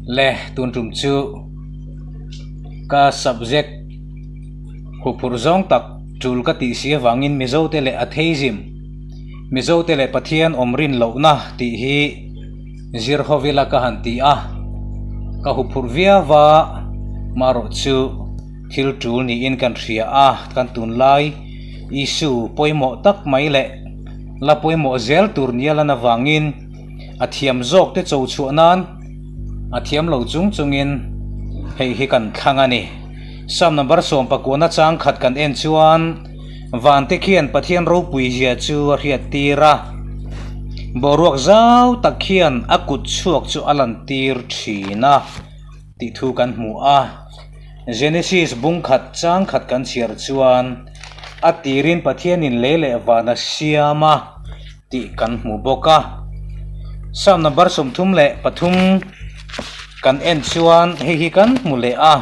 Le tun tum chu ka subject huphurh zawng tak tul ka tih si avangin Mizote leh Atheism, Mizote leh Pathian awm rin lohna tih hi zir ho ila ka han ti a, ka huphurh viau a, marawh chu thil tul niin kan hria a, kan tunlai issue pawimawh tak mai leh la pawimawh zel tur nia lan avangin a thiam zawk te cho chhuah nan a thiam lo chung chungin hei hi kan thlang a ni. Psalm number 19 chang khat kan en chuan vante khian Pathian ropui zia chu a hriat tir a, boruak zau tak khian a kut chhuak chu a lan tir thin a tih thu kan hmu a. Genesis bung khat chang khat kan chhiar chuan a tirin Pathianin lei leh van a siam a tih kan hmu bawk a. Psalm number 33 kan en chuan hei hi kan hmu leh a.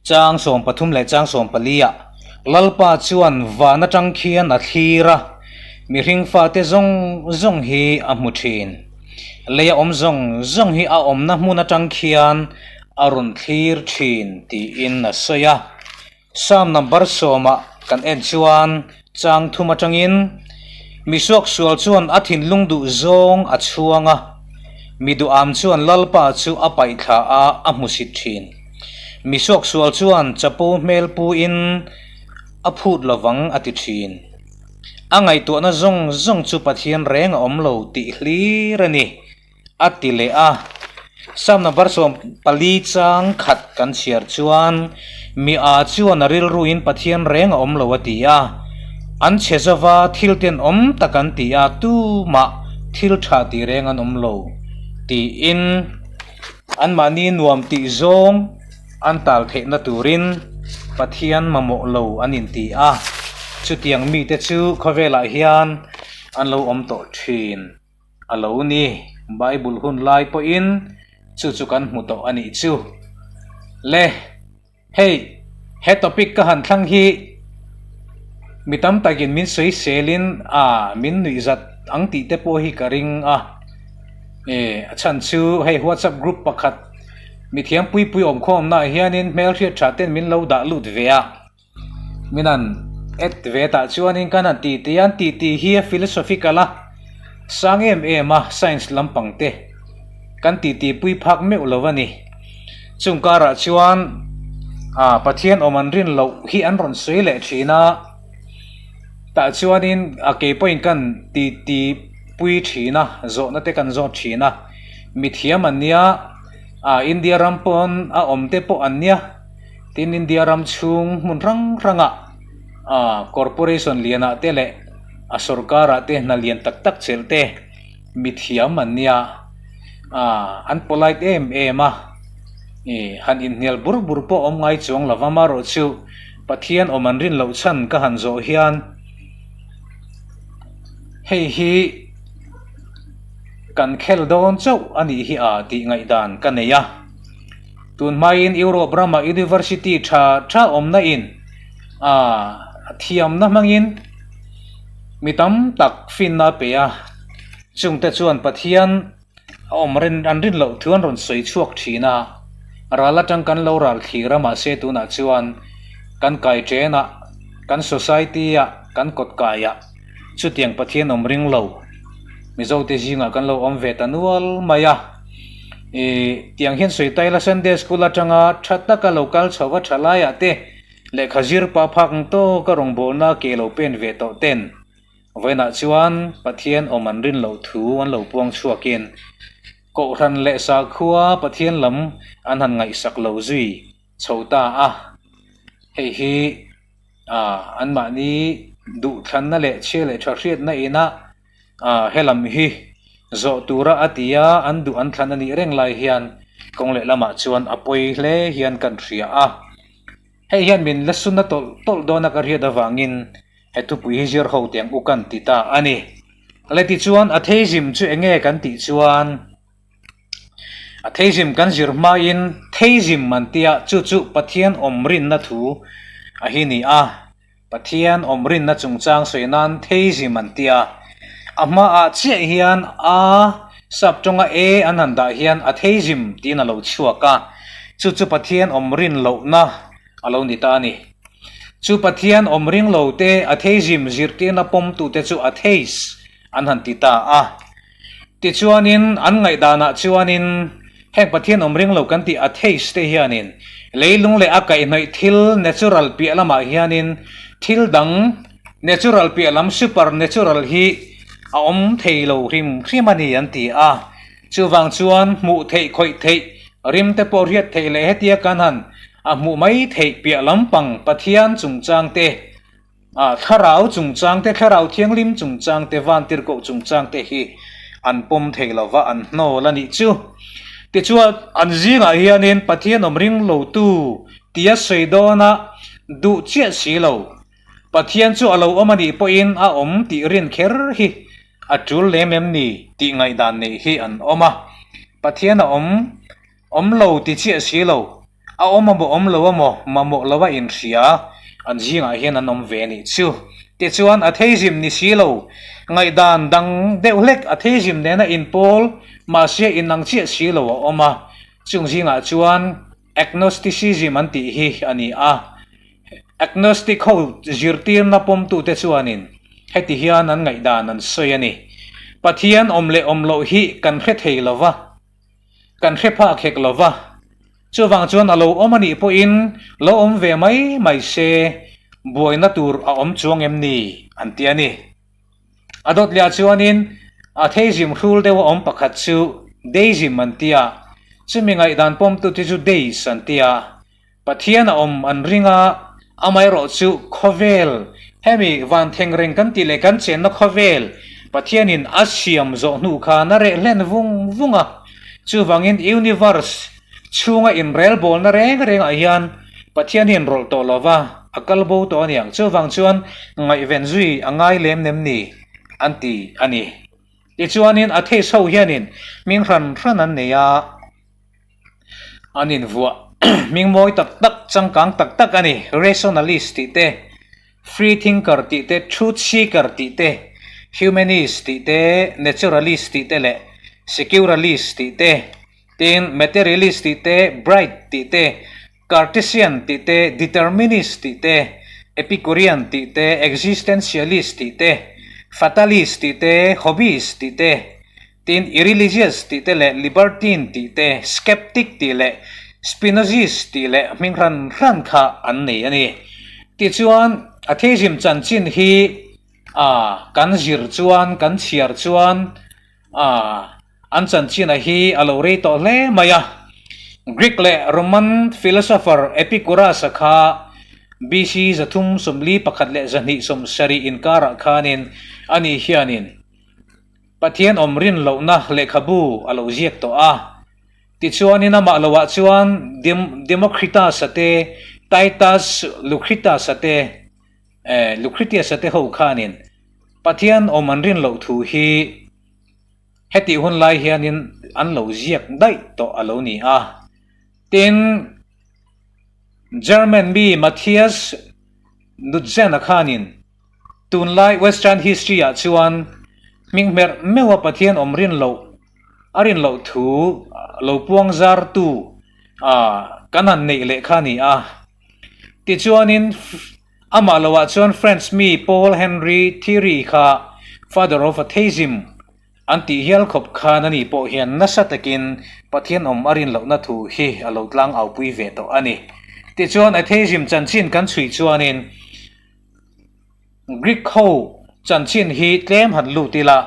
Chang 13 leh chang 14 ah Lalpa chuan van atang khian a thlir a, mihring fate zawng zawng hi a hmu thin. Lei a awm zawng zawng hi a awmna hmun atang khian a rawn thlir thin tiin a sawi a. Psalm number sawmah kan en chuan chang thum atangin, Mi suaksual chuan a thinlung duh zawng a chhuang a, mi duham chuan Lalpa chu a paih thla a, a hmusit thin. Mi suaksual chuan chapo hmel puin a phut lovang a ti thin. A ngaihtuahna zawng zawng chu Pathian reng a awm lo tih hlir a ni. A ti leh a. Psalm number 14 chang khat kan chhiar chuan, Mi a chuan a rilruin Pathian reng a awm lo a ti a. An chhe zova thil tenawm tak an ti a, tumah thil tha ti reng an awm lo tiin anmahni nuam tih zawng an tal theihna turin Pathian mamawh lo an inti a. Chutiang mite chu khawvelah hian an lo awm tawh thin. A lo ni, Bible hun lai pawhin chu chu kan hmu tawh a nih chu. Le, hei, he topic ka han thlang hi mi tam takin min sawiselin a min nuihzat ang tih te pawh hi ka ring a. E, a chhan chu hei WhatsApp group pakhat mithiam pui pui awmkhawmnaah hianin hmelhriat tha ten min lo dah lut ve a. Min han add ve tah chuanin kan han tih tih a, an tih tih hi a philosophical a sang em em a science lampang te kan tih tih pui phak meuh lo a ni. Chung karah chuan ah Pathian awm an rin loh hi an rawn sawi leh thin a, tah chuanin a kei pawhin kan tih tih pui thin a, zawhna te kan zawt thin a, mithiam an nia ah India ram pawn a awm te pawh an nia. Tin, India ram chhung hmun hrang hrangah ah corporation lianah te leh a sorkarah te hna lian tak tak chelh te mithiam an nia ah an polite em em a ih han inhnial bur bur pawh awm ngai chuang lo va amaherawh chu Pathian awm an rin loh chhan ka han zawh hian hei hi kan khel dawn chauh a nih hi a tih ngaihdan ka nei a. Tun hmain Europe rama university tha tha awmna in a thiamna hmangin mi tam tak finna a pe a, chungte chuan Pathian a awm rin an rin loh thu an rawn sawi chhuak thin a, ral atang kan lo ral thlir a mahse tunah chuan kan kai chen ah kan society ah kan kawt kai ah chutiang Pathian awm ring lo Mizote zingah kan lo awm ve ta nual mai a. Ih tiang hian sawi ta ila Sunday school atanga tha taka lo kal chho va tha laiah te lehkha zir pah phak ang tawka rawngbawlna ke lo pen ve tawh ten vawiinah chuan Pathian awm an rin loh thu an lo puang chhuakin Kohhran leh sakhua Pathian lam an han ngaihsak lo zui chho ta a, hei hi ah anmahni duhthlanna leh chhia leh tha hriatna inah Ah helam hi zawh tura a ti a, an duh an thlan a nih reng lai hian kawng leh lamah chuan a pawi hle hian kan hria a. Hei hian min la sun a tawlh tawlh dawn a ka hriat avangin he thupui hi zir ho tiang u kan ti ta a ni. Le tichuan atheism chu eng nge kan tih chuan atheism kan zir hmain theism an tia chu chu Pathian awm rinna thu a hi ni a. Pathian awm rinna chungchang sawi nan theism an ti a, a hmaah chiah hian a Sap tawnga A an han dah hian Atheism tiin a lo chhuak a, chu chu Pathian awm rin lohna a lo ni ta a ni. Chu Pathian awm ring lo te Atheism zirtirna pawmtute chu Atheist an han ti ta a. Tichuanin an ngaihdanah chuanin heng Pathian awm ring lo kan tih Atheist te hianin leilung leh a kaihhnawih thil natural piah lamah hianin thil dang natural piah lam super natural hi a awm thei lo hrim hrim a ni an ti a. Chuvang chuan hmuh theih khawih theih rim te pawh hriat theih leh hetia kan han a hmuh mai theih piah lampang Pathian chungchang te Ah, thlarau chungchang te, thlarau thianghlim chungchang te, vantirhkoh chungchang te hi an pawm thei lo va, an hnawl a nih chu. Tichuan, an zingah hianin Pathian awm ring lotu tia sawi dawna duh chiah si lo. Pathian chu a lo awm a nih pawhin a awm tih rin kher hi a tul lem em ni tih ngaihdan neih hi an awm a. Pathian a awm Awm lo ti chiah si lo, a awm a maw awm lo a maw, mamawh lo a inhria, an zingah hian an awm ve a nih chu. Tichuan, atheism ni si lo, ngaihdan dang deuh hlek atheism nena inpawl, mahse inang chiah si lo a awm a, chung zingah chuan agnosticism an tih hi a ni a. Agnostic ho zirtirna pawmtute chuanin heti hian an ngaihdan an sawi a ni, Pathian awm leh awm loh hi kan hre thei lo va, Kan hre phak hek lo va, chuvang chuan a lo awm a nih pawhin lo awm ve mai mai se, buaina tur a awm chuang em ni? an ti a ni. A dawt leh ah chuanin atheism hrul deuh a awm pakhat chu deism an ti a, chumi ngaihdan pawmtute chu deist an ti a, Pathian a awm an ring a, amaherawh chu khawvel, hemi van thengreng kan tih leh kan chenna khawvel Pathianin a siam zawh hnu khan a reh hlen vung vung a. Chuvangin universe chhunga inrelbawlna reng rengah hian Pathian hi inrawlh tawh lo va, a kal bo tawh a niang. Chuvang chuan ngaihven zui a ngai lem nem ni an ti a ni. Tichuanin atheist ho hianin hming hran hran an nei a. An invuah hming mawi tak tak, changkang tak tak a ni. Rationalist tih te, free thinker tih te, truth seeker tih te, humanist tih te, naturalist tih te leh secularist tih te, tin materialist tih te, bright tih te, Cartesian tih te, Determinist tih te, Epicurean tih te, Existentialist tih te, Fatalist tih te, Hobbist tih te, tin Irreligious tih te leh Libertine tih te, Skeptic tih leh Spinozist tih leh hming hran hran kha an nei a ni. Tichuan, Atheism chanchin hi a kan zir chuan, kan chhiar chuan a An chanchina hi a lo rei tawh hle mai a. Greek leh Roman philosopher Epicurus-a kha BC 341 leh 270 inkarah khanin ani hianin Pathian awm rin lohna lehkhabu a lo ziak tawh a. Tichuanin amah loah chuan Democritus-a te, Titus Lucretius-a te, Lucretius-a te ho khanin Pathian awm an rin loh thu hi Hetih hun lai hianin an lo ziak daih tawh a lo ni a. Tin, German mi Matthias Nutzen-a khanin tunlai Western history-ah chuan hming hmerh meuha Pathian awm rin loh a rin loh thu lo puang zartu kan han neih leh kha a ni a. Tichuanin amah loah chuan French mi Paul Henri Thiry kha Father of Atheism an tih hial khawp khan ani pawh hian nasa takin Pathian awm a rin lohna thu hi a lo tlang aupui ve tawh a ni. Tichuan Atheism chanchin kan chhui chuanin Greek ho chanchin hi tlem han lut ila,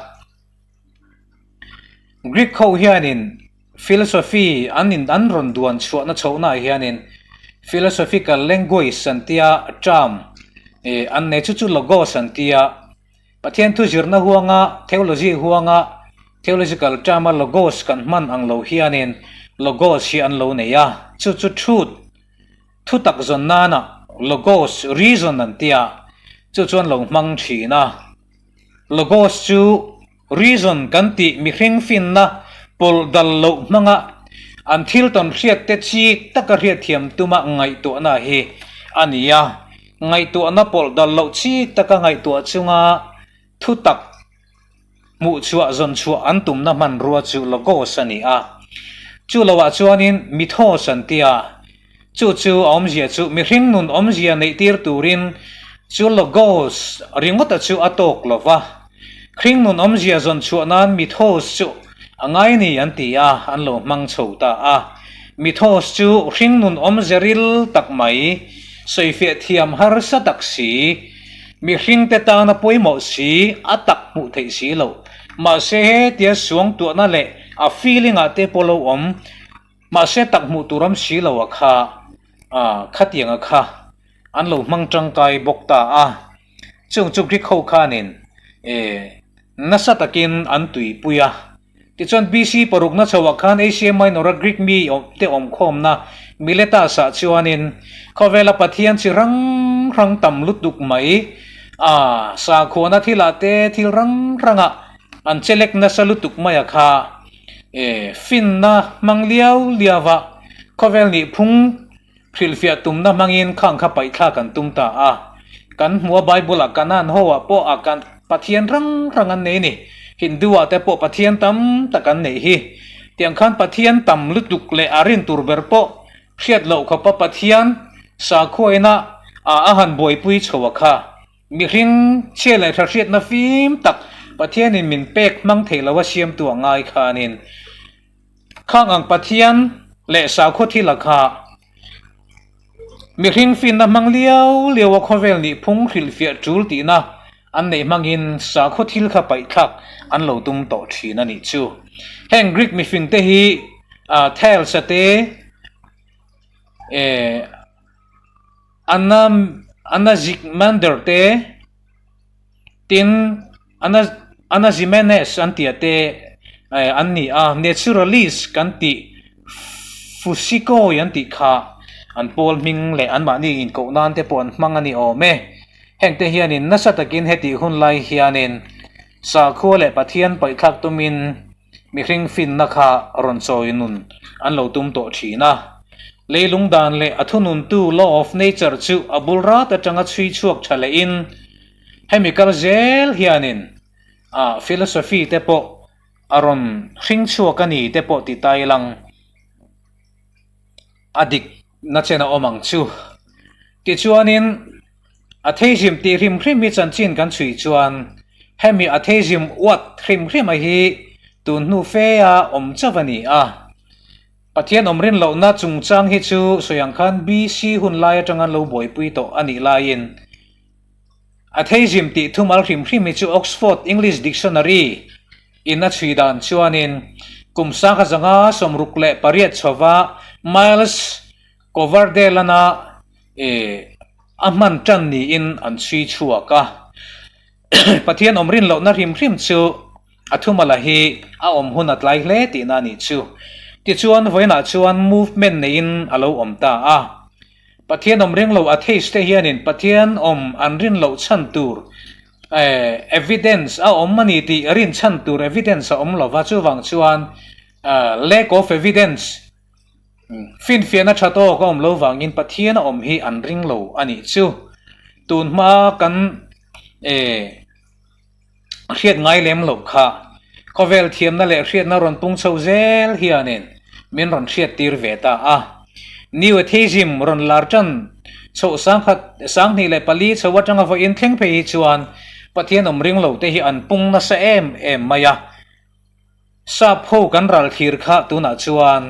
Greek ho hianin Philosophy an in an rawn duan chhuahna chhohnaah hianin philosophical language an tia term ih an nei chu chu logos an tia Pathian thu zirna huanga theology huanga theological term a logos kan hman ang lo hianin logos hi an lo nei a chu chu truth thu tak zawn nana logos reason an tia chu chuan lo hmang thin a logos chu Reason kan tih mihring finna pawlh dal loh hmanga an thil tawn hriat te chik taka hriatthiam tuma ngaihtuahna hi a ni a. Ngaihtuahna pawlh dal loh chik taka ngaihtuah chunga thutak Hmuhchhuah zawnchhuah an tumna hmanrua chu Logos a ni a. Chu loah chuanin Mythos an ti a. Chu chu a awmzia chu mihring nun awmzia neihtir turin chu Logos ringawta chu a tawk lo va. Hring nun awmzia zawnchhuah nan Mythos chu a ngai ni an ti a, an lo hmang chho ta a. Mythos chu hring nun awmze ril tak mai, sawifiah thiam harsa tak si, Mihringte tana pawimawh si, a tak hmuh theih si loh. Mahse hetia suangtuahna leh a feeling ah te pawh lo awm, mahse tak hmuh tur awm si lo a kha, ah khatiang a kha an lo hmang tangkai bawk ta a. Chung chu Greek ho khanin eh nasa takin an tuipui a. Tichuan BC parukna chhoah khan Asia Minor-a Greek mi te awmkhawmna Miletus-ah chuanin khawvela pathian chi hrang hrang tam lutuk mai a sakhuana thilah te thil hrang hrangah an chelek nasa lutuk mai a kha e finna hmang liau liau a khawvel nihphung Hrilhfiah tumna hmangin khang kha paihthlak an tum ta a. Kan hmu a Bible-ah Canaan ho-ah pawh a kan Pathian rang rang an nei ni. Hindu-ah te pawh Pathian tam tak an neih hi. Tiang khan Pathian tam lutuk leh a rin tur ber pawh hriat loh khawpa Pathian sakhuaina a a han buaipui chho a kha. Mihring chhia leh tha hriatna fim tak Pathianin min pek hmang thei lo a siamtu a ngai khanin Khang ang Pathian leh sakhaw thil a kha. Mihring finna hmang liau liau a khawvel nih phung hrilhfiah tul tihna an neih hmangin sakhaw thil kha paihthlak an lo tum tawh thin a nih chu. Heng Greek mifing te hi Thales a te Anaximander te tin Anaximenes an tih te an ni a, naturalist kan tih Fusikoi an tih kha an pawl hming leh anmahni inkoh nan te pawh an hmang a ni awm e. Hengte hianin nasa takin hetih hun lai hianin sakhua leh Pathian paihthlak tumin mihring finna kha rawn chawi nun an lo tum tawh thin a. Leilung dan leh a thununtu law of nature chu a bul rat atanga chhui chhuak tha lehin Hemi kal zel hianin ah philosophy te pawh a rawn hring chhuak a ni te pawh ti ta ilang a dik na chen a awm ang chu. Tichuanin atheism tih hrim hrim hi chanchin kan chhui chuan hemi atheism uat hrim hrim a hi tun hnu fe a awm chauh a ni a. Pathian awm rin lohna chungchang hi chu sawi ang khan BC hun lai atanga an lo buaipui tawh a nih laiin Atheism tih thumal hrim hrim hi chu Oxford English Dictionary in a chhui dan chuanin kum sangha zanga 68 chhova Miles Coverdale-ana a hman tan niin an chhui chhuak a. Pathian awm rin lohna hrim hrim chu a thumala hi a awm hun a tlai hle tihna a nih chu. Tichuan vawiinah chuan movement neiin a lo awm ta a. Pathian awm ring lo atheist te hianin Pathian awm an rin loh chhan tur evidence a awm a ni tih rin chhan tur evidence a awm lova chuvang chuan lack of evidence finfiahna tha tawk a awm lo vangin Pathian a awm hi an ring lo a nih chu. Tun hma kan hriat ngai lem loh kha khawvel thiamna leh hriatna rawn pung chho zel hianin min rawn hriat tir ve ta a. New Atheism rawn lar tan chhoh 2024 chho atanga vawiin thleng phei hi chuan Pathian awm ring lo te hi an pung nasa em em mai a. Sap ho kan ral thlir kha tunah chuan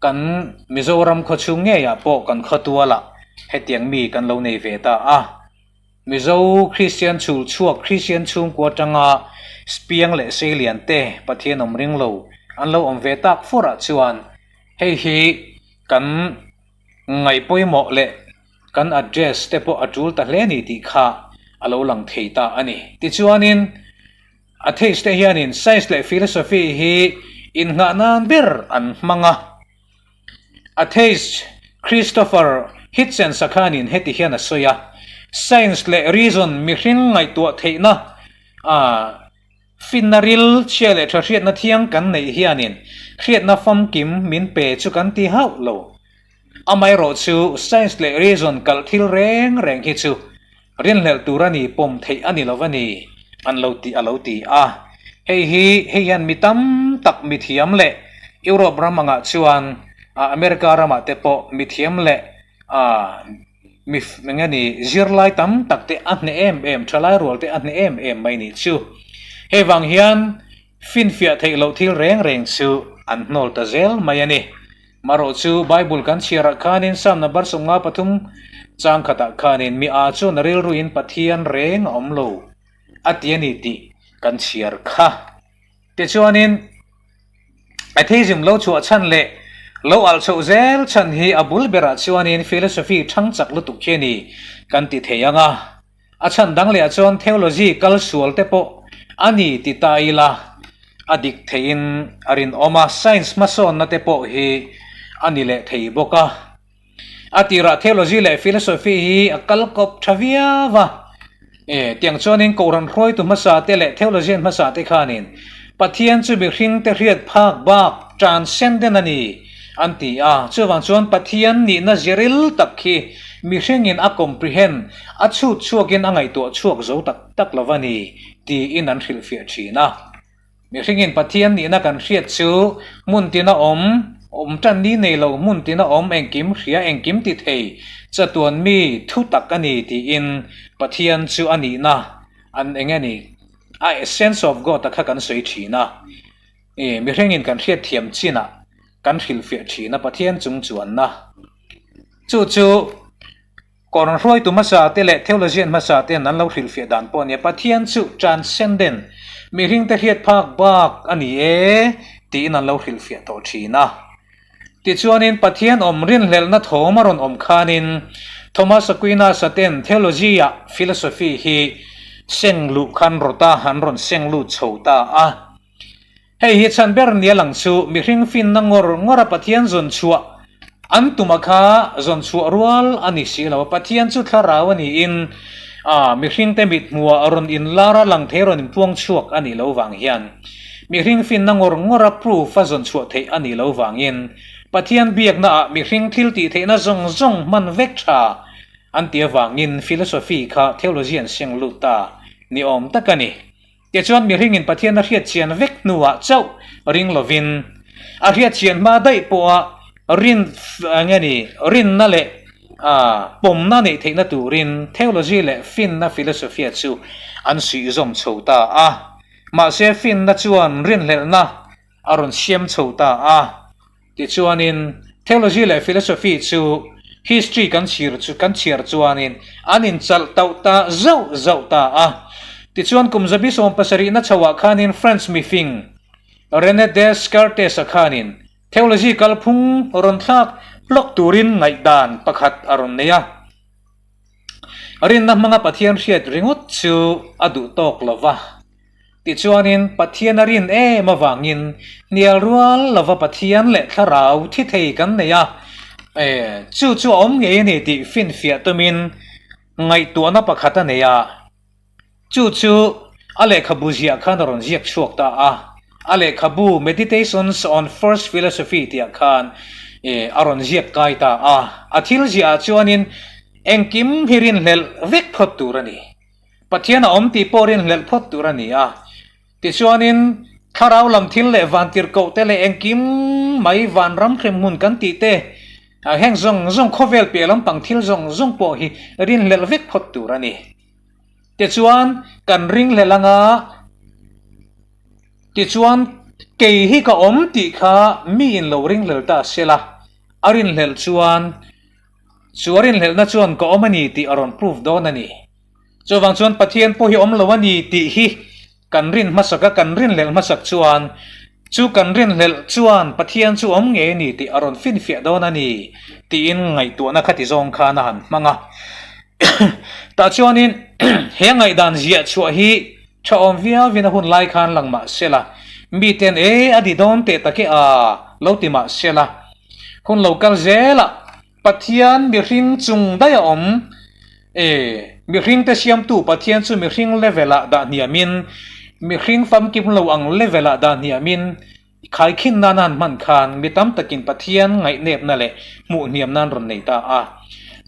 kan Mizoram khawchhung ngeiah pawh kan khawtualah hetiang mi kan lo nei ve ta a. Mizo Kristian chhul chhuak Kristian chhungkua atanga Spiang leh Seilian te Pathian awm ring lo an lo awm ve tak fur ah chuan hei hi kan ngaih pawimawh leh kan address te pawh a tul ta hle ni tih kha a lo lang thei ta a ni. Tichuanin atheist te hianin science leh philosophy hi innghah nan ber an hmang a. Atheist Christopher Hitchens-a khanin heti hian a sawi a, Science leh reason mihring ngaihtuah theihna a finna ril chhia leh tha hriatna thiang kan neih hianin hriatna famkim min pe chu kan ti hauh lo. Amaherawh chu science leh reason kalh thil reng reng hi chu rinhlelh tur a ni pawm theih a ni lo a ni an lo ti a lo ti a. Hei hi hei hian mi tam tak mithiam leh Europe ram angah chuan America ramah te pawh mithiam leh mi eng nge ni zirlai tam tak te a hneh em em thalai rual te a hneh em em mai nih chu. Hei vang hian finfiah theih loh thil reng reng chu an hnawl ta zel mai a ni. Marawh chu Bible kan chhiarah khanin Psalm number 53 chang khatah khanin mi a chuan a rilruin Pathian reng a awm lo a ti a ni tih kan chhiar kha. Tichuanin atheism lo chhuah chhan leh lo alh chhoh zel chhan hi a bul berah chuanin philosophy thang chak lutuk khi a ni kan ti thei ang a. A chhan dang leh ah chuan theology kal sual te pawh a ni ti ta ila a dik theihin a rinawm a, science hmasawnna te pawh hi a ni leh thei bawk a. A tirah theology leh philosophy hi a kal kawp tha viau a, e tiang chuanin Kohhran hruaitu hmasa te leh theologian hmasa te khanin Pathian chu mihring te hriat phak bak transcendent a ni an ti a, chuvang chuan Pathian nihna ziril tak khi mihringin a comprehend, a chhut chhuakin a ngaihtuah chhuak zo tak tak lo a ni tiin an hrilhfiah thin a. Mihringin Pathian nihna kan hriat chu hmun tina awm, awm tan ni nei lo hmun tina awm engkim hria engkim ti thei chatuan mi thu tak a ni tiin Pathian chu a nihna an eng nge ni a essence of God a kha kan sawi thin a. I mihringin kan hriat thiam chinah kan hrilhfiah thin a Pathian chung chuanna chu chu Kawrn hruaitu hmasa te leh theologian hmasa ten an lo hrilhfiah dan pawh a nia, Pathian chu transcendent, mihringte hriat phak bak a ni e tiin an lo hrilhfiah tawh thin a. Tichuanin Pathian awm rinhlelhna thawm a rawn awm khanin Thomas Aquinas-a ten theology-ah philosophy hi seng luh khan rawt a, an rawn seng lut chho ta a. Hei hi chhan ber nia lang chu mihring finna ngawr ngawra Pathian zawn chhuah an tuma kha zawn chhuah rual a ni si lo. Pathian chu thlarau a niin a mihringte mithmuah rawn inlar a lang thei rawn inpuang chhuak a nih lo vang hian mihring finna ngawr ngawra proof a zawn chhuah theih a nih lo vangin Pathian biaknaah mihring thil tih theihna zawng zawng hman vek tha an ti avangin philosophy kha theology an seng lut ta ni awm tak a ni. Tichuan mihringin Pathian a hriat chian vek hnuah chauh ring lovin, a hriat chian hma daih pawha rin nge ni rinna leh pawmna neih theihna turin theology leh finna philosophia chu an suihzawm chho ta a. Mahse finna chuan rinhlelhna a rawn siam chho ta a. Tichuanin, theology leh philosophy chu history kan chhir chu kan chhiar chuanin an inchalh tauh ta zauh zauh ta a. Tichuan kum zabi 70 na chhoah khanin French mifing Rene Descartes-a khanin theology kalphung rawn thlak hlawk turin ngaihdan pakhat a rawn nei a. Rinna hmanga Pathian hriat ringawt chu a duh tawk lo va. Tichuanin, Pathian a rin em avangin hnial rual lova Pathian leh Thlarau thi thei kan nei a, e, chu chu a awm ngei a ni tih finfiah tumin ngaihtuahna pakhat a nei a. Chu chu a lehkhabu ziah khan a rawn ziak chhuak ta a. A lehkhabu Meditations on First Philosophy tihah khan e, a rawn ziak kai ta a. A thil ziahah chuanin engkim hi rinhlelh vek phawt tur a ni. Pathian a awm tih pawh rinhlelh phawt tur a ni a. Tichuanin, thlarau lam thil leh vantirhkoh te leh engkim mai vanram hremhmun kan tih te, heng zawng zawng khawvel piah lampang thil zawng zawng pawh hi rinhlelh vek phawt tur a ni. Tichuan, kan ringhlelh anga, tichuan kei hi ka awm tih kha miin lo ringhlel ta se la, a rinhlelh chuan Chu a rinhlelhna chuan ka awm a ni tih a rawn proof dawn a ni. Chuvang chuan Pathian pawh hi awm lo a ni tih hi kan rin hmasak a, kan rinhlelh hmasak chuan chu kan rinhlelh chuan Pathian chu awm ngei a ni tih a rawn finfiah dawn a ni tiin ngaihtuahna khati zawng khan a han hmang a. Tah chuanin he ngaihdan ziah chhuah hi tha awm viauin a hun lai khan lang mah se la, miten e a di dawn teh tak e a lo ti mah se la, Hun lo kal zelah Pathian mihring chung daih a awm e, mihringte siamtu Pathian chu mihring level-ah dah hniamin, mihring famkim lo ang level-ah dah hniamin khaikhin nan a han hman khan mi tam takin Pathian ngaihnepna leh hmuh hniam nan rawn nei ta a.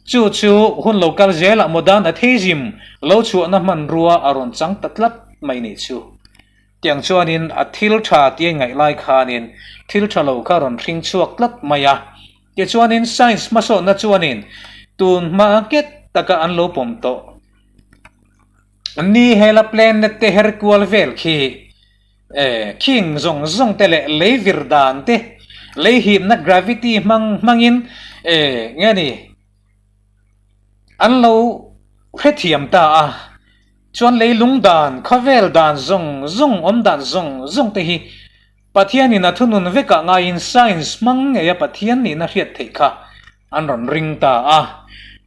Chu chu hun lo kal zelah modern atheism lo chhuahna hmanrua a rawn chang ta tlat mai nih chu. Tiang chuanin a thil tha tia ngaih lai khanin thil tha lo kha rawn hring chhuak tlat mai a. Tichuanin science hmasawnna chuanin tun hma nghet taka an lo pawm tawh ni hela planet te her kual vel khi khing zawng zawng te leh lei vir dan te lei hipna gravity hmang hmangin nge ni an lo hrethiam ta a. Chuan leilung dan, khawvel dan zawng zawng, awm dan zawng zawng te hi Pathianin a thunun vekah ngaiin science hmang ngeia Pathian nihna hriat theih kha an rawn ring ta a.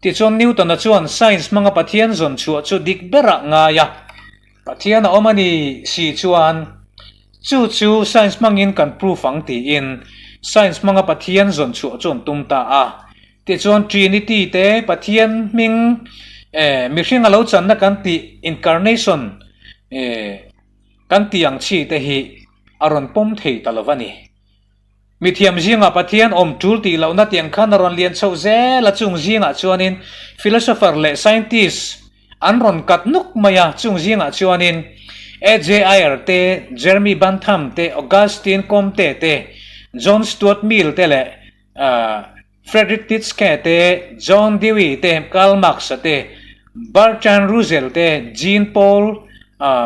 Tichuan Newton-a chuan science hmanga Pathian zawn chhuah chu dik berah ngai a, Pathian a awm a ni si chuan chu chu science hmangin kan proof ang tiin science hmanga Pathian zawn chhuah chu an tum ta a. Tichuan Trinity te Pathian hming mihring a lo channa kan tih incarnation kan tih ang chi te hi a rawn pawm thei ta lo va ni. Mithiam zingah Pathian awm tul tih lohna tiang khan a rawn lian chhoh zel a, chung zingah chuanin philosopher leh scientist an rawn kat nuk mai a, chung zingah chuanin AJ Ayer te, Jeremy Bantham te, Augustine Comte te, John Stuart Mill te leh Friedrich Nietzsche te, John Dewey te, Karl Marx-a te, Bertrand Russell te, Jean Paul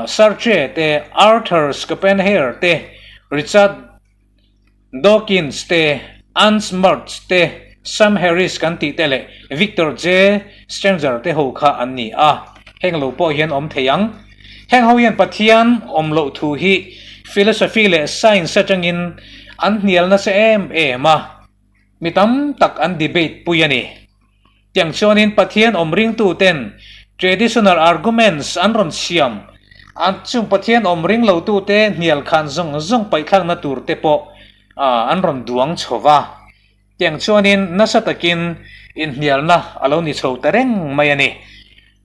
Sartre te, Arthur Schopenhauer te, Richard Dawkins te, Ernst Mach te, Sam Harris kan tih te leh Victor J. Stranger te ho kha an ni a. Heng lo pawh hian awm thei ang. Heng ho hian Pathian awm loh thu hi philosophy leh science atangin an hnial nasa em em a. Mi tam tak an debate pui a ni. Tiang chuanin Pathian awm ringtuten traditional arguments an rawn siam an chung Pathian awm ring lotute hnial khan zawng zawng paihthlakna tur te pawh an rawn duang chho va. Tiang chuanin nasa takin inhnialna a lo ni chho ta reng mai a ni.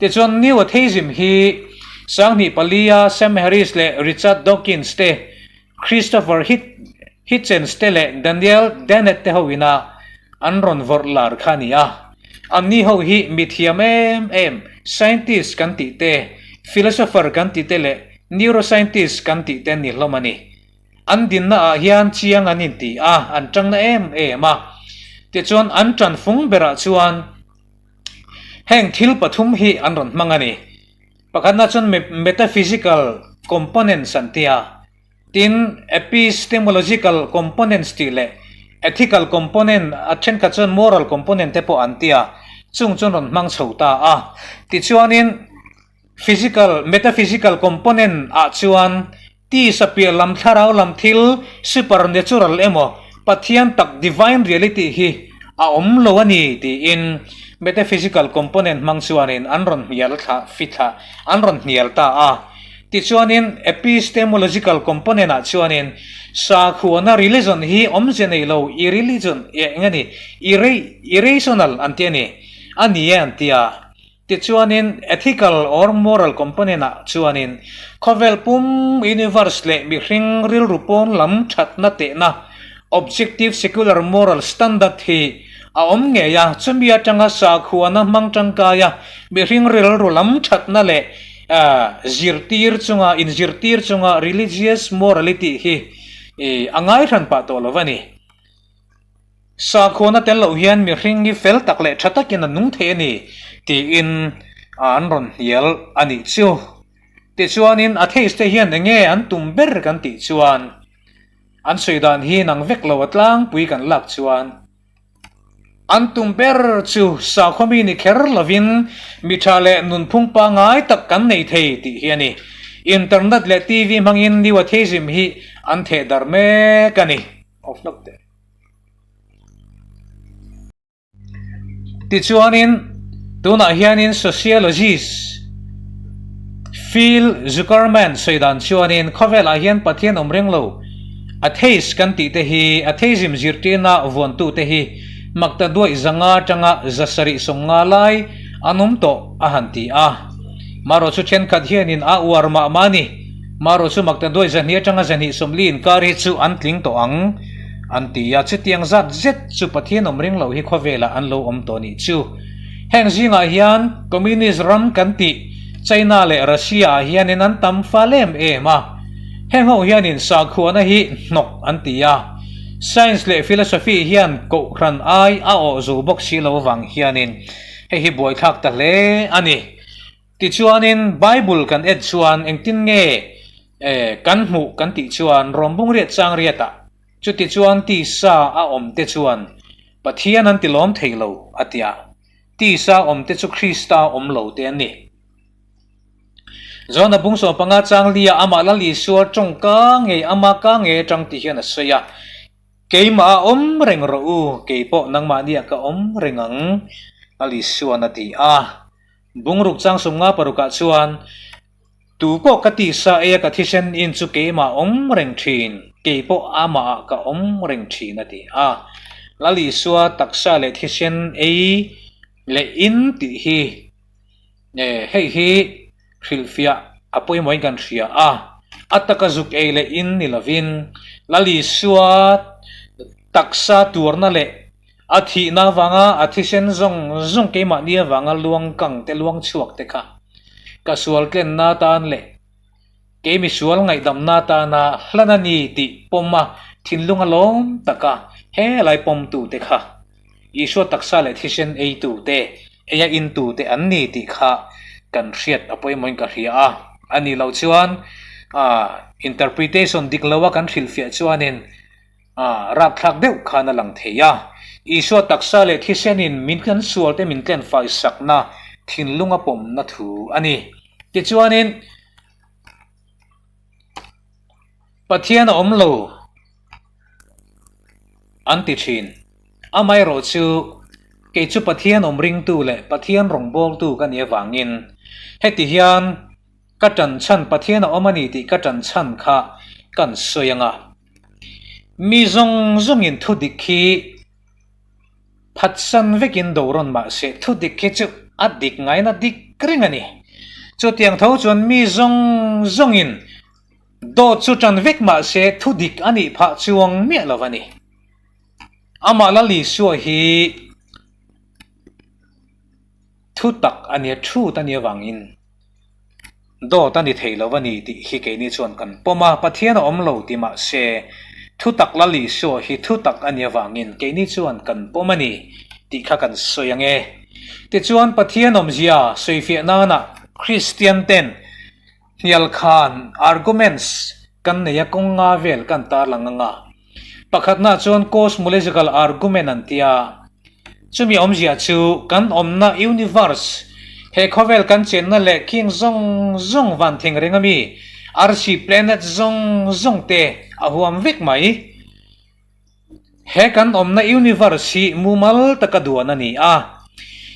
Tichuan New Atheism hi Sanghnih palia Sam Harris leh Richard Dawkins te, Christopher Hitchens te leh Daniel Dennett te ho ina an rawn vawrh lar kha a ni a. Anni ho hi mithiam em em, scientist kan tih te, philosopher kan tih te leh neuroscientist kan tih te an ni hlawm a ni. An dinna ah hian chiang an inti a, an tangna em em a. Tichuan an tanfung berah chuan heng thil pathum hi an rawn hmang a ni. Pakhatna chuan metaphysical components an ti a, tin epistemological components tih leh ethical component, a thenkhat chuan moral component te pawh an ti a, chung chuan rawn hmang chho ta a. Tichuanin physical, metaphysical component ah chuan tisa piah lam thlarau lam thil supernatural emaw Pathian tak divine reality hi a awm lo a ni tiin metaphysical component hmang chuanin an rawn hnial thla fithla an rawn hnial ta a. Tichuanin epistemological component ah chuanin sakhuana religion hi awmze nei lo irreligion eng a ni irrational an ti a ni a ni e an ti a. Tichuanin, ethical or moral component ah chuanin khawvel pum, universe, leh mihring rilru pawn lam thatna tehna, objective secular moral standard, hi a awm ngei a, chumi atanga sakhuana hmang tangkai a mihring rilru lam thatna leh zirtir chunga inzirtir chunga religious morality hi a ngaihran pah tawh lo a ni. Sakhuana tel loh hian mihring hi fel tak leh tha takin a nung thei a ni tiin an rawn hnial a nih chu. Tichuanin atheist te hian enge an tum ber kan tih chuan an sawi dan hi nang vek lo a tlangpui kan lak chuan an tum ber chu sakhua mi ni kher lovin mi tha leh nunphung pangngai tak kan nei thei tih hi a ni. Internet leh TV hmangin new atheism hi an theh darh mek a ni. Tichuanin, tunah hianin sociologist Phil Zuckerman sawi dan chuanin khawvelah hian Pathian awm reng lo, atheist kan tih te hi, atheism zirtirna vuantute hi makta duaih zanga atanga 750 lai an awm tawh a han ti a. Marawh chu thenkhat hianin a uar mah mah a ni. Marawh chu makta duai 200 atanga 240 inkar hi chu an tling tawh ang an ti a, chutiang zat zet chu Pathian awm ring loh hi khawvelah an lo awm tawh nih chu. Heng zingah hian Communist ram kan tih China leh Russia ah hianin an tam fal em em a. Heng ho hianin sakhuana hi hnawk an ti a, science leh philosophy hian kohhran ai a awh zo bawk si lo avang hianin hei hi buaithlak ta hle a ni. Tichuanin Bible kan en chuan engtin nge kan hmuh kan tih chuan Rawmbung riat chang riatah chutichuan tisa a awm te chuan Pathian an tilawm thei lo a ti a, tisa awm te chu Krista awm lo te an ni. John-a bung 15 chang lia amah Lal Isua tawngka ngei ama ka ngei atang ti hian a sawi a, Keimah a awm reng rawh u, kei pawh nangmahniah ka awm reng ang, Lal Isua'n a ti a. Bungruk chang 50 parukah chuan, Tu pawh ka tisa eia ka thisen in chu keimah awm reng thin, kei pawh amahah ka awm reng thin a ti a. Lal Isua taksa leh thisen ei leh in tih hi hei hi hrilhfiah a pawimawhin kan hria a. A taka zuk ei leh in ni lovin Lal Isua taksa tuarna leh A thihna avanga a thisen zawng zawng keimahni avanga luang kang te luang chhuak te kha ka sual tlenna atan leh kei misual ngaihdamna atana hlan a ni tih pawm a thinlung a lawm taka he lai pawmtu te kha Isua taksa leh thisen eitu te eia intu te an ni tih kha kan hriat a pawimawhin ka hria a. A nih loh chuan interpretation dik loa kan hrilhfiah chuanin A rapthlak deuh khan a lang thei a. Isua taksa leh thisenin min kan sualte min tlenfai sakna thinlung a pawmna thu a ni. Tichuanin, Pathian a awm lo an ti thin. Amaherawh chu, kei chu Pathian awm ringtu leh Pathian rawngbawltu ka nih avangin heti hian ka tan chhan Pathian a awm a ni tih ka tan chhan kha kan sawi ang a. Mi zawng zawngin thu dik hi phatsan vekin do rawn mah se thu dik hi chu a dik ngaina dik reng a ni. Chutiang tho chuan mi zawng zawngin dawt chu tan vek mah se thu dik a nih phah chuang miah lo a ni. Amah Lal Isua hi thu tak a nia, truth a nih avangin Dawt a ni thei lo a ni tih hi keini chuan kan pawm a, Pathian a awm lo ti mah se, thutak Lal Isua hi thutak a nih avangin keini chuan kan pawm a ni tih kha kan sawi ang e. Tichuan Pathian awmzia sawifiah nana Kristian ten hnial khan arguments kan nei a kawng nga vel kan tarlang ang a. Pakhatna chuan cosmological argument an ti a, chumi awmzia chu kan awmna universe, he khawvel kan chenna leh king zawng zawng van theng reng ami, arsi planet zawng zawng te a huam vek mai. He kan awmna universe hi mumal taka duan a ni a.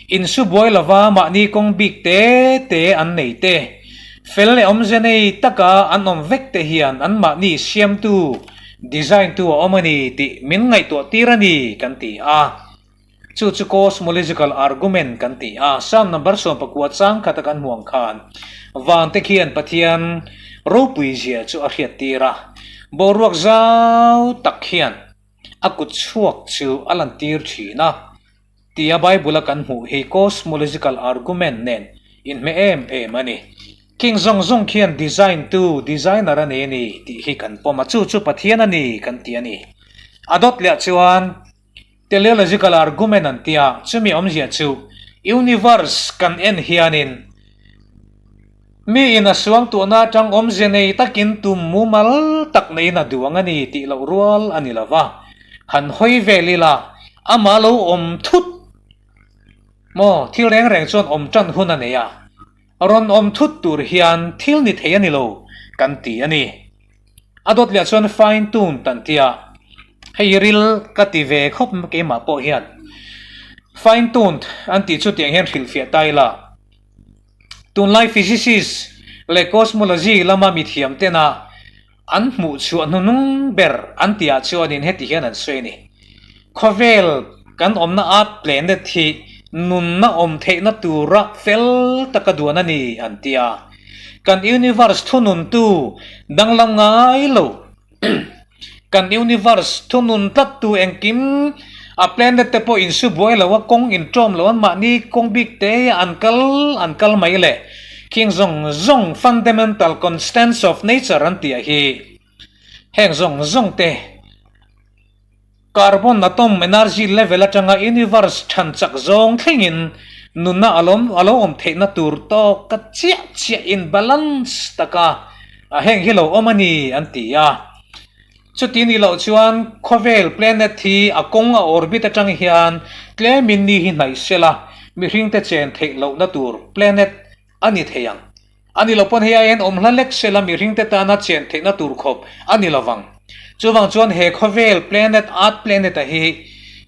Insu buai lova mahni kawng bik te te an nei te, fel leh awmze nei taka an awm vek te hian anmahni siamtu, design tu a awm a ni tih min ngaihtuah tir a ni kan ti a. Chu chu cosmological argument kan ti a. Psalm number 19 chang khata kan hmuh ang khan vante khian Pathian ropui zia chu a hriat tir a. Boruak zau tak hian a kut chhuak chu a lantir thin a. Tia Bible-a kan hmuh hi cosmological argument nen inhmeh em em a ni. King zawng zawng khian design tu, designer a nei a ni tih hi kan pawm a, chu chu Pathian a ni kan ti a ni. A dawt leh chuan teleological argument an tia, chumi awmzia chu universe kan en hianin miin a suangtuahna atang awmzia nei takin tum mumal tak neiin a duang a ni tih loh rual a ni lo va. Han hawi vel ila, amah lo awm thut maw? Thil reng reng chuan awm tan hun a nei a, rawn awm thut tur hian thil ni thei a ni lo kan ti a ni. A dawt leh chuan fine tune tan tia, hei ril ka ti ve khawp keimah pawh hian fine tuned an tih chu tiang hian hrilhfiah ta ila, tunlai physicist leh cosmology lama mithiam tena An hmuh chhuah hnunung ber an tihah chuanin heti hian an sawi a ni. Khawvel kan awmna Earth planet hi nunna awm theihna tura fel taka duan a ni an ti a. Kan universe thununtu danglam ngai lo. Kan universe thunun tlattu engkim a planet te pawh insu buai lo a, kawng inṭawm lo an mahni kawng bik te an kal an kal mai le. Khing zawng zawng fundamental constants of nature an tih ah hi heng zawng zawng te carbon atom energy level atanga universe than chak zawng thlengin nunna a lo a lo awm theihna tur tawk ka chiah chiah in balance taka heng hi lo awm a ni an ti a. Chuti nih loh chuan khawvel planet hi a kawng a orbit atang hian tlemin ni hi hnaih sela mihringte chen theih lohna tur planet a ni thei ang. A ni lo pawn hei aiin awm hla lek sela mihringte tana chen theihna tur khawp a ni lovang. Chuvang chuan he khawvel planet Earth planet a hi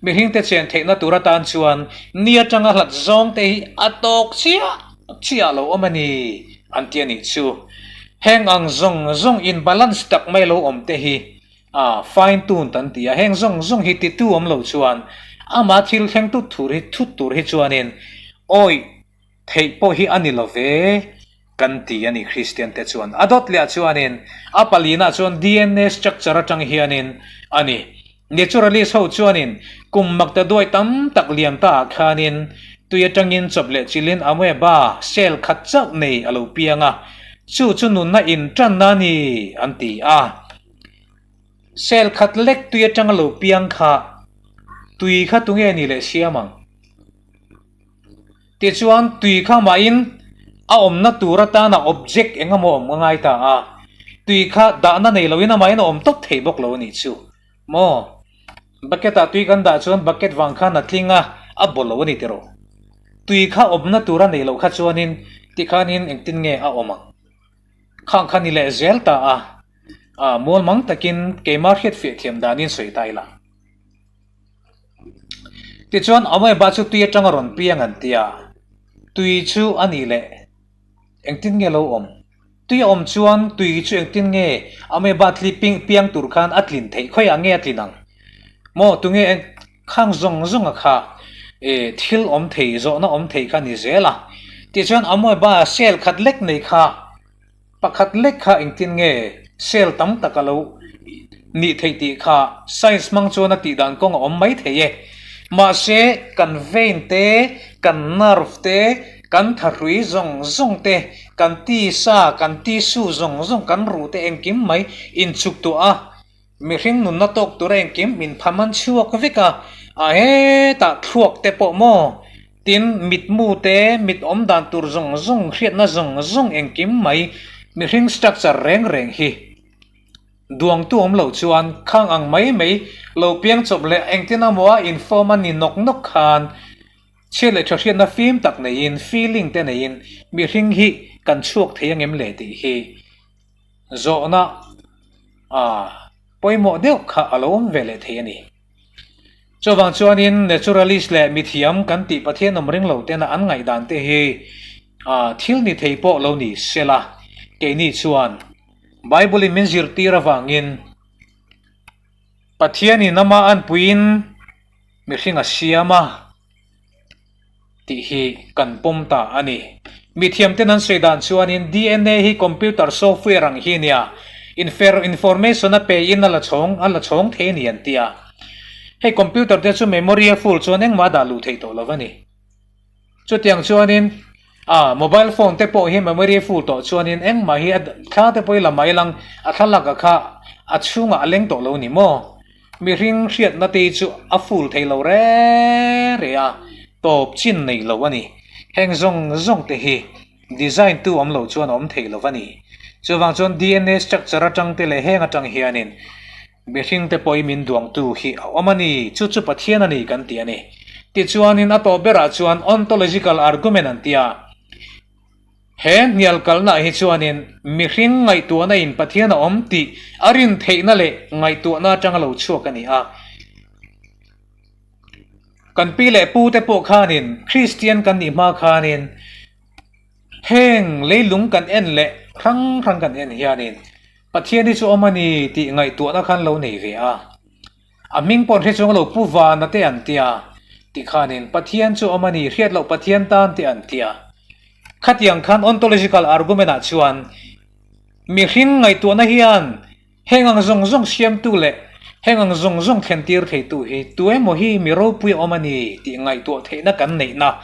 mihringte chen theihna tur atan chuan ni atanga hlat zawng te hi a tawk chiah chiah lo awm a ni an ti a nih chu. Heng ang zawng zawng in balance tak mai lo awm te hi a fine tuned an ti a, heng zawng zawng hi titu awm lo chuan ama thil thleng tut thur hi thut tur hi chuanin awih theih pawh hi a ni lo ve kan ti a ni Kristian te chuan. A dawt leh ah chuanin a palina chuan DNA structure atang hianin a ni. Naturalist ho chuanin kum makta duai tam tak liam ta ah khanin tui atangin chawp leh chilhin amoeba cell khat chauh nei a lo piang a, chu chu nunna in tanna a ni an ti a. Cell khat lek tui atang a lo piang kha tui kha tunge ni leh siam ang? Tichuan tui kha mahin a awmna tur atana object eng emaw awm a ngai ta a, tui kha dahna nei loin amahin a awm tawp thei bawk lo a nih chu. Maw? Bucket ah tui kan dah chuan bucket vang khan a tling a, a baw lo a ni tiraw? Tui kha awmna tur a neih loh kha chuanin tikhanin engtin nge a awm ang? Khang kha ni leh zel ta a, ah mualmang takin keimah hriatfiah thiam danin sawi ta ila. Tichuan Amoeba chu tui atanga rawn piang an ti a, tui chu a nih leh engtin nge lo awm? Tui a awm chuan tui chu engtin nge Amoeba tli piang tur khan a tlin theih? Khawiah nge a tlin ang? Maw tunge khang zawng zawnga kha e thil awm thei zawhna awm thei kha ni zel a. Tichuan Amoeba cell khat lek nei kha Pakhat lek kha engtin nge cell tam tak a lo nih theih tih kha science hmang chuan a tih dan kawng a awm mai thei e. Mahse, kan vein te, kan nerve te, kan thahrui zawng zawng te, kan tisa, kan tissue zawng zawng, kan ruh te engkim mai inchuk tuah a, Mihring nunna tawk tura engkim min pham an chhuak vek a, a hetah thluak te pawh maw? Tin, mitmu te, mit awm dan tur zawng zawng, hriatna zawng zawng engkim mai mihring structure reng reng hi duangtu awm lo chuan khang ang mai mai lo piang chawp leh engtin amaw a inform a ni nawk nawk khan chhiat leh tha hriatna fim tak neiin feeling te neiin mihring hi kan chhuak thei angem le tih hi Zawhna a pawimawh deuh kha a lo awm ve leh thei a ni. Chuvang chuanin naturalist leh mithiam kan tih Pathian awm ring lo tena an ngaihdan te hi a thil ni thei pawh lo ni sela, keini chuan Bible in min zirtir avangin Pathianin ama anpuiin mihring a siam a. Tih hi kan pawm ta a ni. Mithiamten an sawi dan chuanin DNA hi computer software ang hi nia, infer information a pe in a la chhawng a la chhawng thei a ni an ti a. Hei computer te chu memory a full chuan engmah a dah luh theih tawh lo a ni. Chutiang chuanin a mobile phone te pawh hi memory a full tawh chuanin engmah hi a thla te pawh i la mai lang a thlalak a kha a chhungah a leng tawh lo a ni maw? Mihring hriatna te chu a full thei lo re re a, tawp chin nei lo a ni. Heng zawng zawng te hi design tu awm lo chuan a awm thei lo a ni. Chuvang chuan DNA structure atang te leh heng atang hianin mihring te pawhin min duangtu hi a awm a ni, chu chu Pathian a ni kan ti a ni. Tichuanin a tawp berah chuan ontological argument an ti a. He hnial kalnaah hi chuanin mihring ngaihtuahna in Pathian a awm tih a rin theihna leh ngaihtuahna atanga lo chhuak a ni a. Kan pi leh pu te pawh khanin Kristian kan nih hma khanin heng leilung kan en leh hrang hrang kan en hianin Pathian hi chu awm a ni tih ngaihtuahna khan lo nei ve a. A hming pawh hre chuang lo Pu Vana te an tia, ti khanin Pathian chu awm a ni, hriat loh Pathian tan te an tia. Khatiang khan ontological argument ah chuan mihring ngaihtuahna hian heng ang zawng zawng siamtu leh heng ang zawng zawng thlentir theitu hi tu emaw hi mi ropui a awm a ni tih ngaihtuah theihna kan neihna.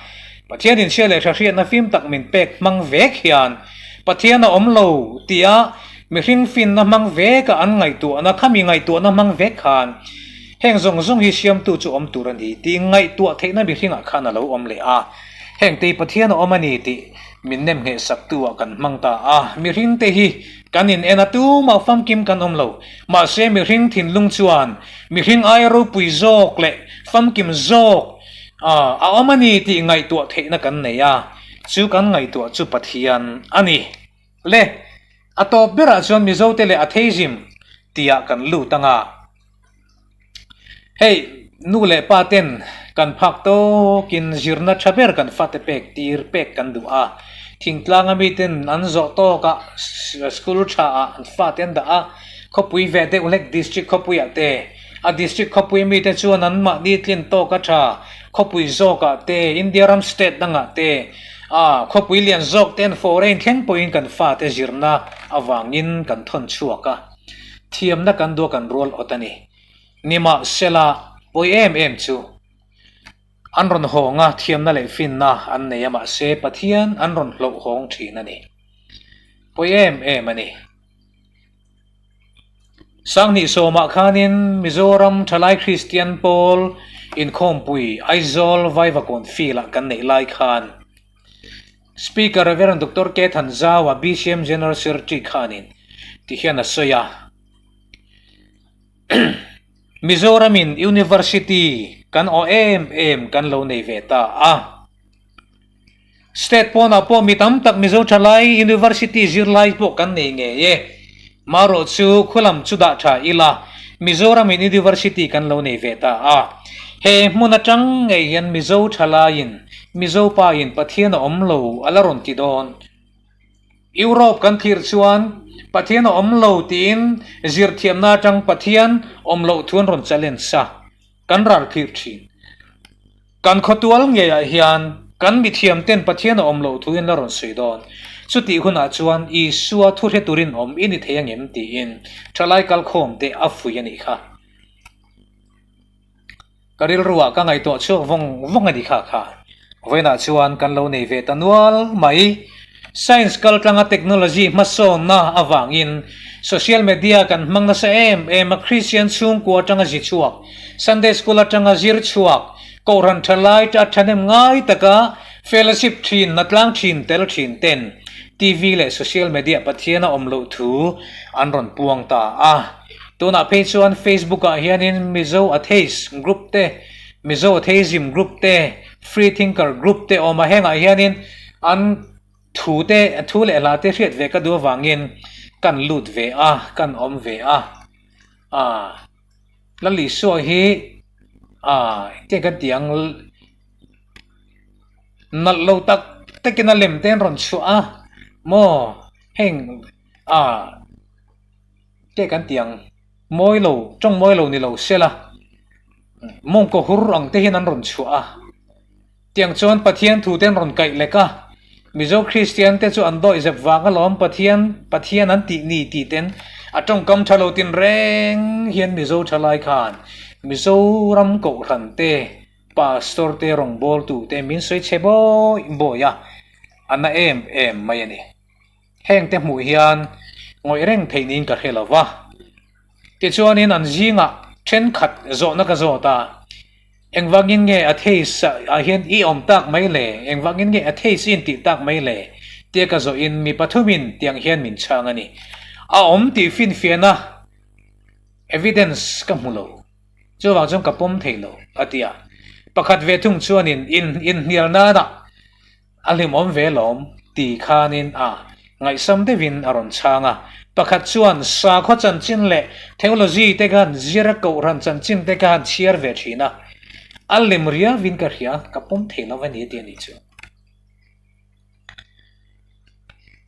Pathianin hria leh hrahriatna fim tak min pek hmang vek hian Pathian a awm lo tia mihring finna hmang veka an ngaihtuahna khami ngaihtuahna hmang vek khan heng zawng zawng hi siamtu chu awm tur a ni tih ngaihtuah theihna mihringah khan a lo awm leh a. Heng tei Pathian a awm a ni tih min nem ngheh saktu ah kan hmang ta a. Mihring te hi kan in en a tumah famkim kan awm lo. Mahse mihring thinlung chuan mihring aia ropui zawk leh famkim zawk a awm a ni tih ngaihtuah theihna kan nei a, chu kan ngaihtuah chu Pathian a ni. Le, a tawp berah chuan Mizote leh Atheism tihah kan lut ang a. Hei, nu leh pa ten kan phak tawkin zirna tha ber kan fate pek tir pek kan duh a. Thingtlanga miten an zawh tawkah school tha ah an fate an dah a, khawpui ve deuh hlek district khawpuiah te, a district khawpui mite chuan an mahni tlin tawka tha khawpui zawkah te, India ram state dangah te, a khawpui lian zawk ten foreign thleng pawhin kan fate zirna avangin kan thawn chhuak a. Thiamna kan duah kan rual awt a ni. Nimahsela, pawi em em chu an rawn hawng a, thiamna leh finna an nei a, mahse Pathian an rawn hlauhawng thin a ni. Pawi em em a ni. Sanghnih sawmah khanin Mizoram Thalai Kristian Pawl inkhawmpui Aizawl Vaivakawn Field-ah kan neih lai khan Speaker Rev. Doctor K. Thanzaua, BCM General Secretary khanin ti hian a sawi a, Mizoramin University kan awh em em kan lo nei ve ta a. State pawnah pawh mi tam tak Mizo thalai University zirlai pawh kan nei ngei e. Marawh chu khualam chu dah tha ila Mizoramin University kan lo nei ve ta a. He hmun atang ngei hian Mizo thalaiin Mizo pain Pathian a awm lo a la rawn ti dawn. Europe kan thlir chuan Pathian a awm lo tiin zirthiamna atang Pathian awm loh thu an rawn challenge a, kan ral thlir thin. Kan khawtual ngeiah hian kan mithiam ten Pathian a awm loh thu in la rawn sawi dawn. Chutih hunah chuan Isua thu hre turin awm i ni thei angem tiin thalai kalkhawm te a fuih a nih kha. Ka rilruah ka ngaihtuah chhuak vawng vawng a ni kha kha. Vawiinah chuan kan lo nei ve ta nual mai. Science kaltlanga technology hmasawnna avangin social media kan hmang nasa em em a, Kristian chhungkua atanga zi chhuak, Sunday school atanga zir chhuak, Kohhran thalai a thahnem ngai taka fellowship thin, natlang thin tel thin ten TV leh social media Pathian a awm loh thu an rawn puang ta a. Tunah phei chuan Facebook ah hianin Mizo Atheist group te, Mizo Atheism group te, Free Thinker group te awm a, hengah hianin an thu te, thu leh hla te hriat ve ka duh avangin kan lut ve a, kan awm ve a. Aaa Lalisua hi aaa engtiang kan tih ang nalh lo tak takin a lem te an rawn chhuah a maw heng aaa. Te kan ti ang, mawi lo, tawng mawi lo ni lo sela, mawngkaw hur ang te hian an rawn chhuah a. Tiang chuan Pathian thu te an rawn kaih lek a, Mizo Kristian te chu an dawih zep vang alawm Pathian, Pathian an tih ni tih ten a tawngkam tha lo tin reng hian Mizo thalai khan Mizoram Kohhran te, Pastor te rawngbawltu te min sawi chhe bawi bawi a, a na em em mai a ni. Heng te hmuh hian ngawih reng theih niin ka hre lo va. Tichuanin an zingah thenkhat zawhna ka zawt a, Engvangin nge atheist ah hian i awm tak mai le? Engvangin nge atheist i intih tak mai le? tia ka zawhin mi pathumin tiang hian min chhang a ni. A awm tih finfiahna, evidence, ka hmu lo. Chuvang chuan ka pawm thei lo, a ti a. Pakhat ve thung chuanin inhnial nanah A hlimawm ve lawm, ti khanin a ngaihsam deuhin a rawn chhang a. Pakhat chuan sakhaw chanchin leh theology te khan zir a kohhran chanchin te khan chhiar ve thin a. A lem riauin ka hria, ka pawm thei lo a ni ti a nih chu.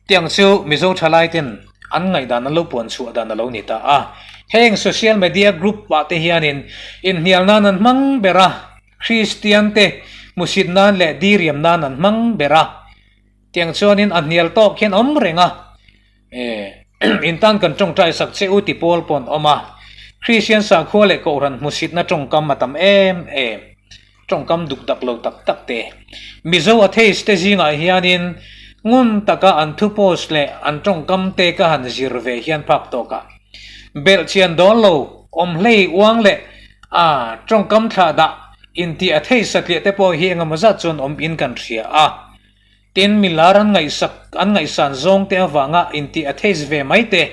Tiang chu Mizo thalai ten an ngaihdan an lo puan chhuah dan a lo ni ta a. Heng social media group ah te hianin inhnial nan an hmang ber a. Kristian te hmusit nan leh diriam nan an hmang ber a, tiang chuanin a hnial tawk hian awm reng a, e in tan kan tawngtai sak che u ti pawl pawh an awm a, Kristian sakhua leh Kohhran hmusitna tawngkam a tam em em. Tawngkam duk dak lo tak tak te. Mizo atheist te zingah hianin ngun taka an thu post leh an tawngkam te ka han zir ve hian phak tawk a. Belh chian dawn lo, awm hlei uang leh a tawngkam thlah dah inti atheist satliah te pawh hi engemaw zat chuan awm in kan hria a. Tin, milar an ngaihsak, an ngaihsan zawng te avanga intih atheist ve mai te.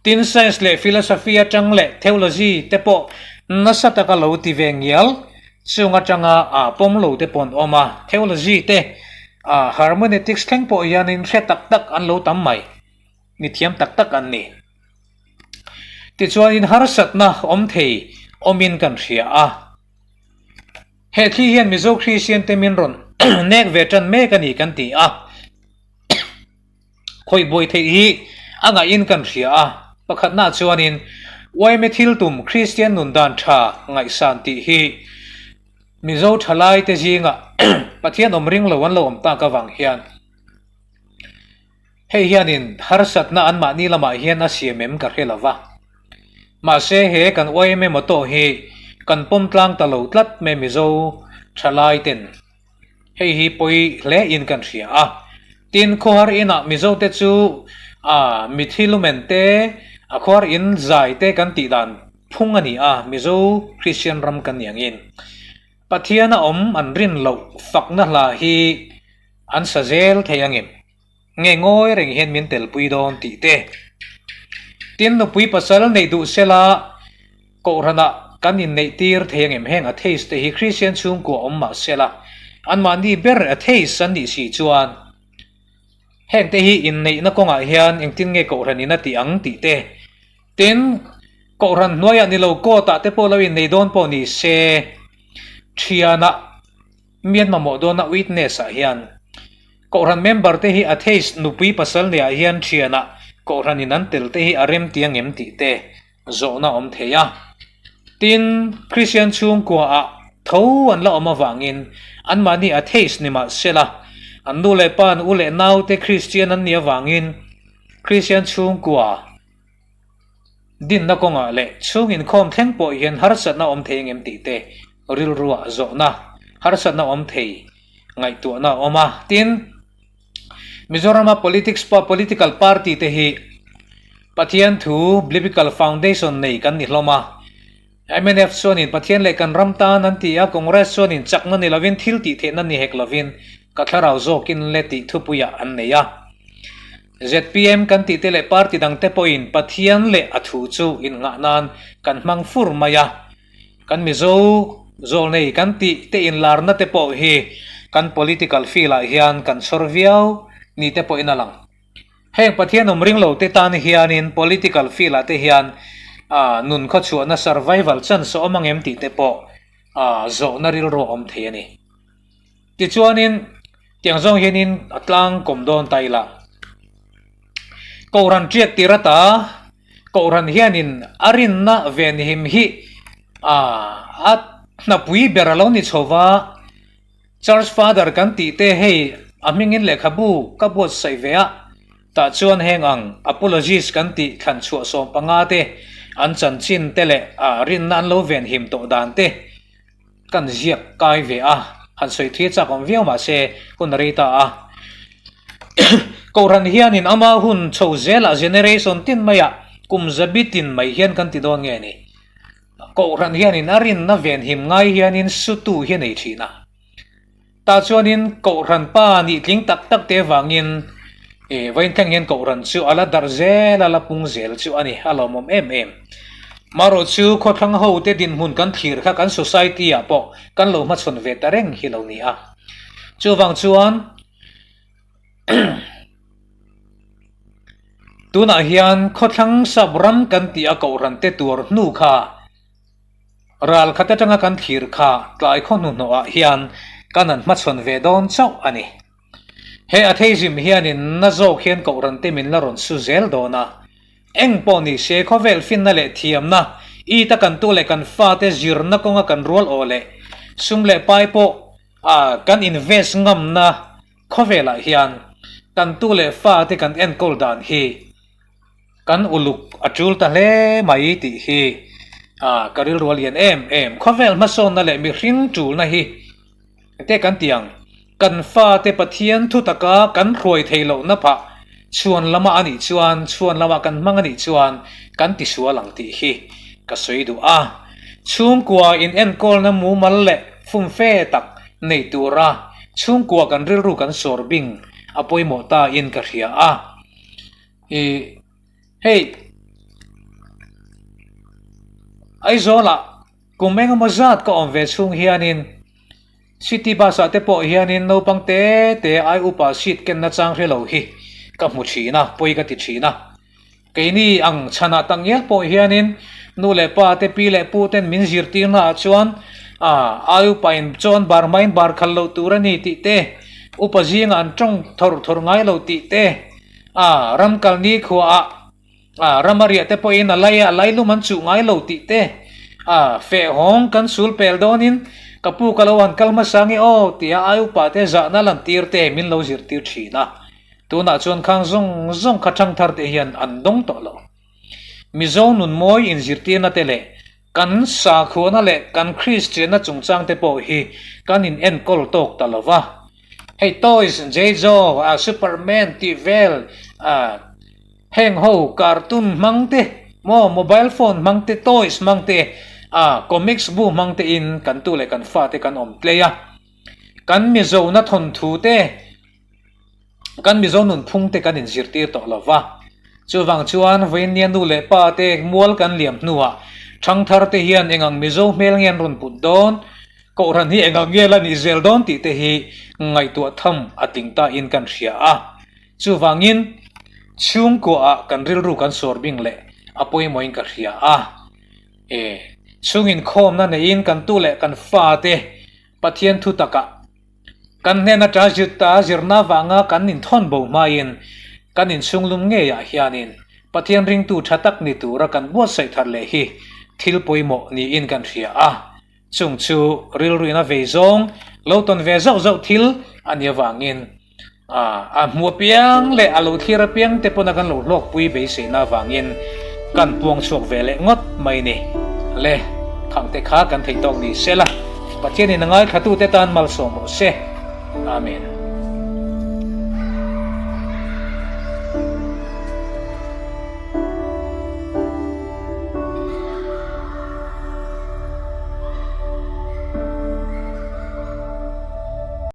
Tin, science leh philosophy atang leh theology te pawh nasa taka lo ti ve ngial chung atanga a pawm lo te pawh an awm a. Theology te, a hermeneutics thleng pawh hianin hre tak tak an lo tam mai. Mi thiam tak tak an ni. Tichuanin harsatna awm thei awmin kan hria a. He thli hian Mizo Kristian te min rawn nek ve tan mek a ni kan ti a, khawih buai theih hi a ngaihin kan hria a, pakhatnaah chuanin Uaime thil tum Kristian nun dan tha ngaihsan tih hi Mizo thalai te zingah Pathian awm ring lo an lo awm tak avang hian Hei hianin harsatna anmahni lamah hian a siam em ka hre lo va. Mahse he kan yma motto hi kan pawm tlang ta lo tlat mai Mizo thalai ten hei hi pawi hle in kan hria a. Tin khawhar inah Mizo te chu a mithi lumen te a khawhar in zai te kan tih dan phung a ni a Mizo Christian ram kan ni angin Pathian a awm an rin loh fakna hla hi an sa zel thei angem? Nge ngawi reng hian min telpui dawn tih te. Tin, nupui pasal neih duh sela Kohhranah kan inneih tir thei angem heng atheist te hi Kristian chhungkua awm mah sela anmahni ber atheist an nih si chuan heng te hi inneihna kawngah hian engtin nge Kohhran in a tih ang tih te. Tin, Kohhran hnuaiah ni lo court ah te pawh lo innei dawn pawh ni se thianah Mian mamawh dawna witness ah hian Kohhran member te hi atheist nupui pasal nei ah hian thianah Kohhran in an tel te hi a rem ti angem tih te zawhna awm thei a. Tin, Christian chhungkua ah tho an la awm avangin anmahni atheist ni mah sela an nu leh pa an u leh nau te Christian an nih avangin Christian chhungkua Dinna kawngah leh chhung inkhawm thleng pawh hian harsatna awm thei engem tih te rilruah zawhna harsatna awm thei ngaihtuahna a awm a. Tin, Mizorama politics pa political party te hi Pathian thu Blibical foundation nei kan ni hlawm a. Mnf chuanin Pathian leh kan ram tan an ti a, Congress chuanin chakna ni lovin thil tih theihna ni hek lovin ka thlarau zawkin le tih thupuiah an nei a. Zpm kan tih te leh party dang te pawhin Pathian leh a thu chu innghah nan kan hmang fur mai a, kan Mizo zawlnei kan tih te inlarna te pawh hi kan political field ah hian kan chhawr viau ni te pawhin a lang. Heng Pathian awm ring lo te tan hianin political field ah te hian nun khawchhuahna survival chance a awm ang em tih te pawh zawhna rilru a awm thei a ni. Tichuanin tiang zawng hianin a tlang kawm dawn ta ila. Kohhran tiak tir ata Kohhran hianin a rinna venhim hi a hnapui ber a lo ni chho va, Church Father kan tih te hei a hmingin lehkhabu ka buatsaih ve a, tah chuan heng ang Apologies kan tih thlan chhuah 15 te an chanchin te leh a rinna an lo venhim tawh dan te kan ziak kai ve a, han sawi thui a chak awm viau mah se hun a rei ta a. Kohhran hianin ama hun chho zelah generation tin maiah kum zabi tin mai hian kan ti dawn nge ni? Kohhran hianin a rinna venhim ngai hianin sutu hi a nei thin a. Tah chuanin Kohhran pa nih tling tak tak te avangin eh vawiin thleng hian Kohhran chu a la darh zel a, la pung zel chu a ni, a lawmawm em em. Marawh chu khawthlang ho te dinhmun kan thlir kha kan society ah pawh kan lo hmachhawn ve ta reng hi lo ni a. Chuvang chuan tunah hian khawthlang sap ram kan tih a Kohhran te tuar hnu kha, Ral khat atanga kan thlir kha tlai khaw hnuhnawhah hian kan han hmachhawn ve dawn chauh a ni. He atheism hianin na zawk hian Kohhran te min la rawn su zel dawn a. Eng pawh ni se khawvel finna leh thiamna, it a kan tu leh kan fate zirna kawnga kan rual aw leh sum leh pai pawh a kan invest ngamna khawvelah hian kan tu leh fate kan enkawl dan hi Kan uluk a tul ta hle mai tih hi. Ah, ka rilru a lian em em. Khawvel hmasawnna leh mihring tulna hi te kan ti ang. Kan fate Pathian thu taka kan hruai thei lohna phah chhuan lama a nih chuan, chhuan lama kan hmang a nih chuan kan tisual ang tih hi ka sawi duh a. Chhungkua in enkawlna mumal leh fumfe tak nei tura chhungkua kan rilru kan sawr bing a pawimawh ta in ka hria a. Ih hei Aizawlah kum engemaw zat ka awm ve chhung hianin City bus ah te pawh hianin naupang te te ai upa seat kenna chang hre lo hi ka hmu thin a, pawi ka ti thin a. Keini ang chhanah tak ngial pawh hianin nu leh pa te, pi leh pu ten min zirtirna ah chuan ai upa in chawn bar hmain bar khal loh tur a ni tih te, upa zingah an tawng thawr thawr ngai lo tih te, ram kal nikhua ah A, ram a riah te pawhin a lai a, a lailum an chuh ngai lo tih te, a, fehhawng kan sul pel dawnin ka pu ka lo han kal hmasa nge aw tia ai upa te zahna lantir te min lo zirtir thin a. Tunah chuan khang zawng zawng kha thangthar te hian an dawng tawh lo. Mizo nun mawi inzirtirna te leh kan sakhuana leh kan Kristianna chungchang te pawh hi kan in enkawl tawk ta lo va. Hei toys, Jaijo, Superman tih vel, a, Heng ho cartoon hmang te maw mobile phone hmang te toys hmang te ah comics bu hmang te in kan tu leh kan fa te kan awm tlei a kan mizo na thawnthu te kan mizo nunphung te kan in zirtir tawh lo va chuvang chuan vawinia nu leh pa te mual kan liam hnuah thangthar te hian engang mizo hmel nge an rawn put dawn kohhran hi engang nge la nih zel dawn tih te hi ngaihtuah tham a tling ta in kan hria a. Chuvangin, chhungkuaah kan rilru kan sawr bing leh a pawimawhin ka hria a. E, chhung inkhawmna neiin kan tu leh kan fate Pathian thu takah kan hnen atanga zirta zirna vanga kan inthawn bo hmain kan inchhunglum ngeiah hianin Pathian ringtu tha tak ni tura kan buatsaih thar leh hi thil pawimawh niin kan hria a. Chung chu rilruin a vei zawng lo tawn ve zauh zauh thil a nih avangin a hmu apiang leh a lo thlir apiang te pawna kan lo hlawkpui beiseina avangin kan puang chhuak ve leh ngawt mai ni. Le, khangte kha kan theih tawk ni se la, Pathianin a ngaithlatute tan malsawm rawh se. Amen.